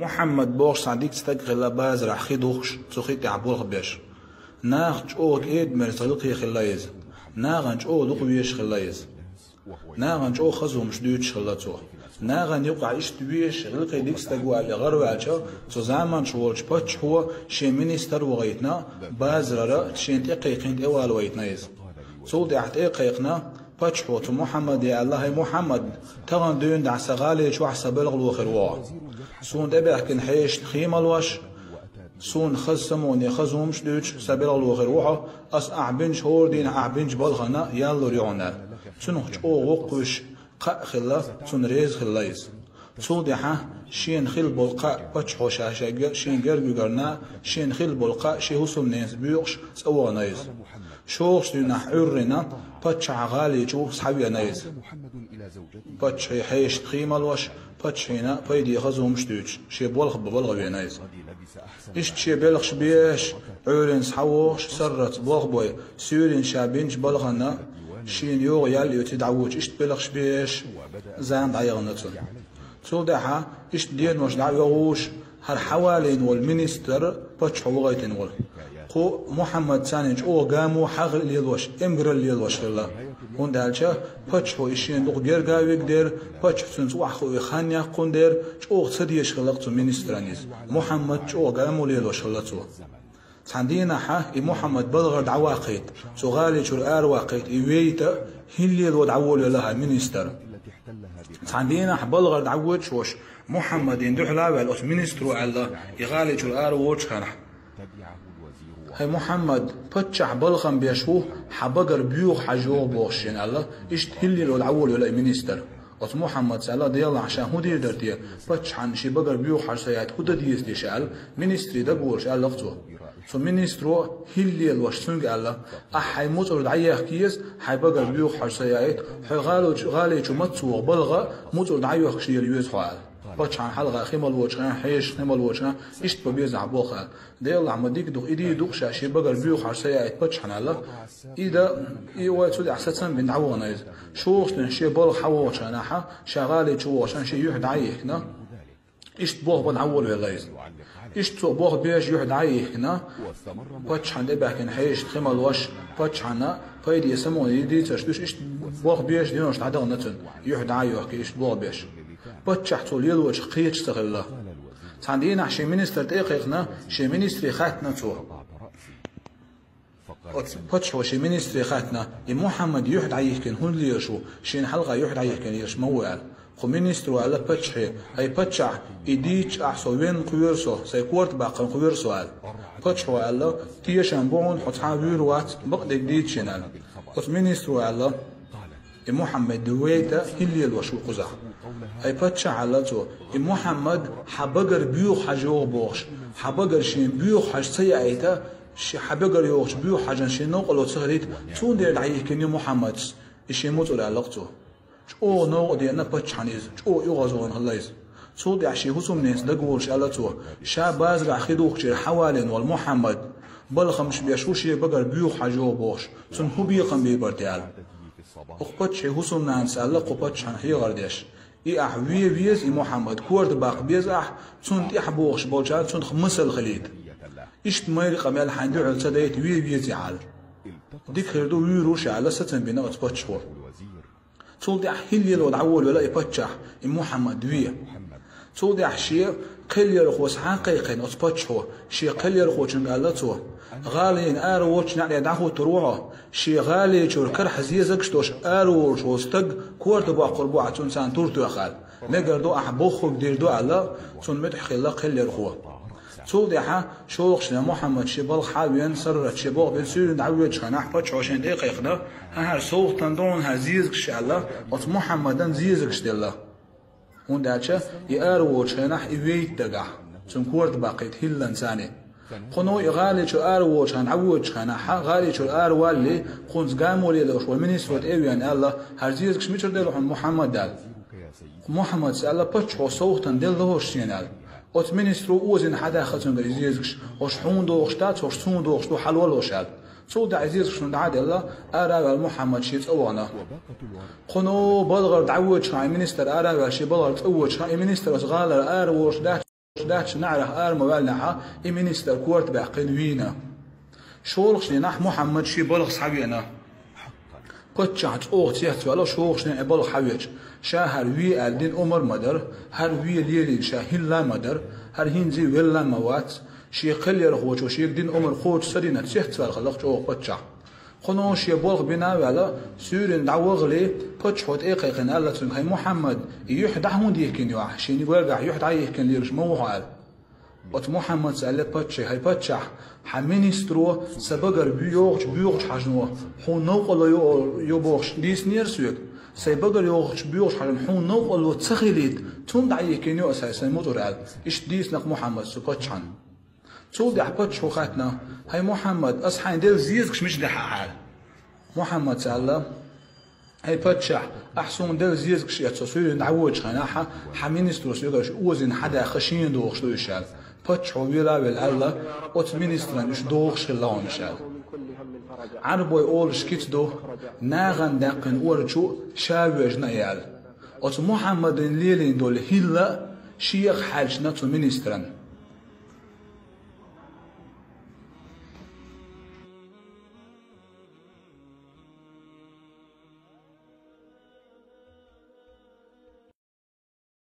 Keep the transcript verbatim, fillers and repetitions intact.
Мухьаммад бохуш цхьа дика стаг хилла базарахь хи духкуш, цу хи тӀехь болх беш. Нахана чӀогӀа кӀеда-мерза гӀиллакхе хилла иза. Нахана чӀогӀа дукха везаш хилла иза. Нахана чӀогӀа хаза хӀумаш дуьйцуш хилла цо. Нахана юкъахь иштта везаш, гӀиллакхе дика стаг ву аьлла гӀараваьлча, цу заманахь волчу паччахьо шен министр вахийтина, базарара шен тӀекхайкхина тӀевала вахийтина иза. Цул тӀаьхьа тӀекхайкхина, паччахьо цу Мухьаммаде аьлла: «ХӀай Мухьаммад, тахана дуьйна дӀа сан гӀали чохь сан белхало хир ву хьо. Суна тӀебаьхкина хьешашна хи малош, суна хаза самоне хаза хӀумаш дуьйцуш сан белхало хир ву хьо, ас ахь бинчу хӀора дийнахь ахь бинчу балхана ял лур ю хьуна», — аьлла. Цунах чӀогӀа воккхавеш кхаъ хилла, цунна реза хилла иза. Цул тӀаьхьа шена хилла болу кхаъ паччахьо ша шен гер-, шен герга вигарна, шена хилла болу кхаъ шен хӀусамненца боькъуш цӀа вахана иза. ШолгӀачу дийнахь Ӏуьйррина паччахьан гӀали чу схьавеана иза. Паччахье хьешашна хи малош, паччахьна пайде хаза хӀумаш дуьйцуш, шен болх бан балха веана иза. Иштта шен белхаш беш, Ӏуьйррина схьавогӀуш, сарралц болх бой, суьйрина ша бинчу балхана шена йогӀу ял оьций дӀавоьдуш, иштта белхаш беш, зама дӀаяхана цунна. Цул тӀаьхьа иштта денош дӀа а йогӀуш, хӀара схьавалийна волу министр паччахьо вахийтина волу. Кху Мухьаммадца чӀогӀа гамо, хьагӀ лелош, эмгаралла лелош хилла. ХӀунда аьлча паччахьо и шена дукха герга а вигна дера, паччахьо цуьнца охьахуий хан яккхун дера, чӀогӀа ца дезаш хилла цу министран иза. Мухьаммад чӀогӀа гамо лелош хилла цо. Цхьана дийнахьа и Мухьаммад балхара дӀаваккхийта, цу гӀали чуьра араваккхийта, и вейта, хӀилла лело дӀаволавелла хӀара министр. Цхьана дийнахьа балхара дӀавоьдуш волуш, Мухьаммадна дуьхьал а ваьлла, оцу министро аьлла, и гӀали чуьра араволучу хенахь: «ХӀай Мухьаммад, паччахь балхам беш ву, хьан багара боьха хьожа йогӀу бохуш шена», — аьлла, иштта хӀилла лело дӀаволавелла и министр. Оцу Мухьаммадс аьлла: «Делахь, ша хӀун дийр дара те? Паччахьна шен багара боьха хьожа ца яийта хӀун дан деза те ша?» — аьлла, министре дагаволуш аьлла-кх цо. Цу министро хӀилла лелош цуьнга аьлла: «Ахь хьайн муцӀар дӀаехка еза, хьайн багара боьха хьожа ца яийта, хьо гӀали чу, гӀали чу маца вогӀу балха муцӀар дӀайохкуш лела веза хьо», — аьлла. Паччахьна хьалха хи малочу хенахь, хьешашна хи малочу хенахь, иштта бан беза ахь болх аьлла. «Делахь, ма дика ду-кх, и дийр ду-кх ша, шен багара боьха хьожа ца яийта паччахьна», — аьлла. И дан, и вай цу тӀехь сацам бина дӀавахана иза. ШолгӀачу дийнахь шен балха схьавогӀучу хенахьа, ша гӀали чу вогӀучу хенахь шен юьхь дӀайихкина. Иштта болх бан дӀаволавелла иза. Иштта цо болх беш юьхь дӀайихкина, паччахьна тӀебаьхкина хьешашна хи малош, паччахьна пайде самоне дийцарш дуьйцуш, иштта болх беш денош дӀадахана цуьнан, юьхь дӀа а йохкий, иштта болх беш. Паччахь цо лелочух кхеташ ца хилла. Цхьана дийнахь шен министр тӀе а кхайкхина, шен министре хаьттина цо. Оцу паччахьо шен министре хаьттина: «И Мухьаммад юьхь дӀайихкина хӀунда лелаш ву, шена хьалха юьхь дӀайихкина лелаш ма ву?» — аьлла. Кху министро аьлла паччахье: «ХӀай паччахь, и дийцча ахь со венна кхоьру со, сайн корта баккхина кхоьру со», — аьлла. Паччахьо аьлла: «Тешам бу хьуна, хьо цхьа а вуьйр вац, бакъдерг дийца шена», — аьлла. Оцу министро аьлла: «И Мухьаммад вейта хӀилла лелош ву кхузахь». «ХӀай паччахь, — аьлла цо, — и Мухьаммад хьан багара боьха хьожа йогӀу бохуш, хьан багара шен боьха хьожа ца яийта, ши-, хьан багара йогӀучу боьха хьожанна шен новкъарло ца хилийта, цундела дӀайихкина ю Мухьаммадс и шен муцӀар», — аьлла-кх цо. ЧӀогӀа новкъа деана паччахьна иза, чӀогӀа оьгӀазвахана хилла иза. Цул тӀаьхьа шен хӀусамненца дагаволуш аьлла цо: «Ша базарахь хи духкучуьра схьавалийна волу Мухьаммад балхамаш беш ву шен багара боьха хьожа йогӀу бохуш, цунна хӀун бекхам бийр бара те?» — аьлла. Оцу паччахье хӀусамнанас аьлла кху паччахьна хьехар деш: «И ахь вен веза, и Мухьаммад, корта баккха беза ахь, цунна тӀаьхьа богӀуш болчарна цунах масал хилийта. Иштта майра къамел хьайна дуьхьал ца дайта, вен веза ахь», — аьлла. «Дика хир ду, вуьйр ву ша», — аьлла, сацам бина оцу паччахьо. Цул тӀаьхьа хӀилла лело дӀаволавелла и паччахь, и Мухьаммад вен. Цул тӀаьхьа шен кхеллархо схьа а кхайкхина оцу паччахьо, шен кхеллархочуьнга аьлла цо: «ГӀалина араволучу неӀаре дӀахӀуттур ву хьо, шен гӀали чуьра карахь зезагаш долуш араволуш волу стаг корта боккхур бу ахь цунна, царна тур тоьхна», — аьлла. «Мегар ду, ахь бохург дийр ду», — аьлла, цунна муьтӀахь хилла кхеллархо. Цул тӀаьхьа шолгӀачу дийнахь Мухьаммад шен балха схьавеана, сарралц шен болх бина суьйранна дӀавоьдучу хенахь паччахьо шена тӀе а кхайкхина: «ХӀара совгӀатана ду хьуна хӀара зезагаш», — аьлла, оцу Мухьаммадна зезагаш делла. ХӀунда аьлча и араволучу хенахь и вейта дагахь, цунна корта баккхийта хӀилланца. Кхуьнан и гӀали чуьра араволучу хенахь, дӀавоьдучу хенахь, гӀали чуьра аравалале, кхунца гамо лелош волу министро тӀе а веана аьлла: «ХӀара зезагаш мичара делла хьуна, Мухьаммад?» — аьлла. Мухьаммадс аьлла: «Паччахьо совгӀатана делла хӀорш шена», — аьлла. Оцу министро озийна схьадаьхна цуьнгара и зезагаш: «ХӀорш хьуна догӀуш дац, хӀорш суна догӀуш ду, хьалавала хӀорш», — аьлла. Цул тӀаьхьа и зезагаш цунна дӀа а делла, ара а ваьлла Мухьаммад шен цӀа вахана. Кхуьнан балхара дӀавоьдучу хенахь и министр ара а ваьлла шен балхара цӀа воьдучу хенахь, и министр оцу гӀалара араволуш дац. даьча наӀарах ара ма ваьллинехь, и министр корта баьккхина вийна. ШолгӀачу дийнахь Мухьаммад шен балха схьавеана. Паччахь чӀогӀа цецваьлла, шолгӀачу дийнахь балха схьавеача, ша хӀара ве аьлла дина омра ма дара, хӀара ве лелийна ша хӀилла а ма дара, хӀара хӀинца а велла а ма вац, шен кхеллархочо шега дина омра кхочуш ца дина цецваьлла хилла-кх чӀогӀа паччахь. Кхуьнан шен балха бина а ваьлла, суьйранна дӀавахале, паччахьо тӀе а кхайкхина аьлла цуьнга: «ХӀай Мухьаммад, и юьхь дӀа хӀунда йихкина ю ахь? Шен нигоргахь юьхь дӀа а йихкина лелаш ма ву хьо», — аьлла. Оцу Мухьаммада аьлла паччахье: «ХӀай паччахь, хьан министро сан багара йогӀучу боьхачу хьажано хьуна новкъарло йо, йо бохуш дийцинера соьга. Сайн багара йогӀучу боьхачу хьажано хьуна новкъарло ца хилийта, цунна дӀа а йихкина ю аса хьайн сайн муцӀар», — аьлла. Иштта дийцина-кх Мухьаммада цу паччахьна. Цул тӀаьхьа паччахьо хаьттина: «ХӀай Мухьаммад, аса хьайна делла зезагаш мича даьхьа ахьара?» Мухьаммада аьлла: «ХӀай паччахь, ахь суна делла зезагаш эцна со суьйранна дӀавоьдучу хенахь, хьан министро соьгара озийна хьадаьхна шена дохуш ду уьш», — аьлла. Паччахьо вела а велла аьлла: «Оцу министран уьш дохуш хилла хьуна уьш», — аьлла. Ӏарбой олуш кица ду: «Нахана даьккхина ора чу ша воьжна а», — аьлла. Оцу Мухьаммадна лелийна долу хӀилла а шех хьаьлчана цу министран.